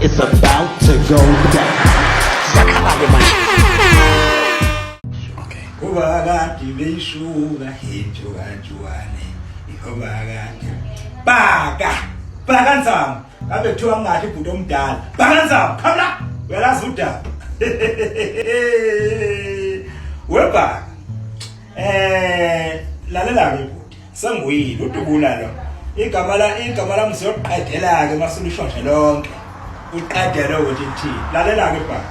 It's about to go down. Siyakhala-ke manje. Okay. Kuba kade beyishuka injukanjukane ihoba kade bhaka bhaka nzama ngabe kuthiwa ngingathi ibhuti omdala bhaka nzama khamla uyalazi udaba webhaka eh lalela ke bhuti senguyile udubula lo igama la igama lami siyoqedela ke masulishoshe lonke uqedele ukuthi kuthini lalela ke bhaka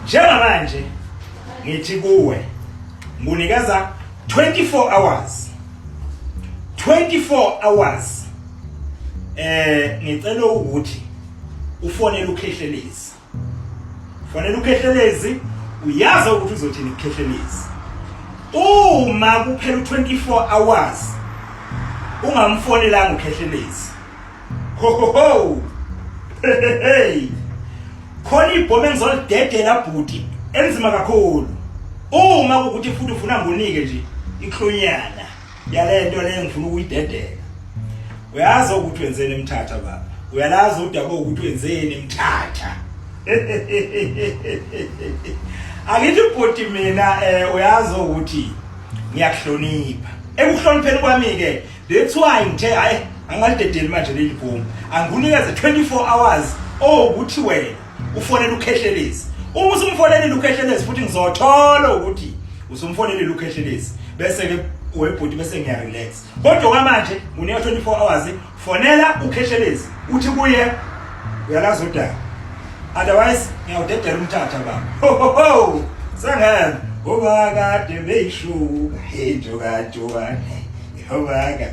njengamanje ngithi kuwe ngunikeza 24 hours 24 hours eh ngicela ukuthi ufonele ukhehlelezi fonela ukhehlelezi uyazi ukuthi uzothini ukhehlelezi uma kuphela u24 hours ungamfonelanga ukhehlelezi ho ho ho hey khona ibhomu engizolidedela bhuti enzima kakhulu uma kukuthi futhi ufuna ngunike nje iklunyana yalento le ngifuna ukuyidedela uyazi ukuthi wenzeni emthatha baba uyalazi udaba ukuthi wenzeni emthatha angithi bhuti mina eh uyazi ukuthi ngiyakuhlonipha ekuhlonipheni kwami ke that's why ngithe hayi angalidedeli manje leli bhomu angunikeze 24 hours owukuthi wena ufonela ukhehlelezi uma usumfonelile ukhehlelezi futhi ngizothola ukuthi usumfonelile ukhehlelezi bese ke webhuti bese ngiya relax kodwa kwamanje unika 24 hours fonela ukhehlelezi uthi kuye uyalazi udaba otherwise ngiyawudedela umthatha baba ho ho ho sangena ubakade beyishuka hey joka joka ubaka.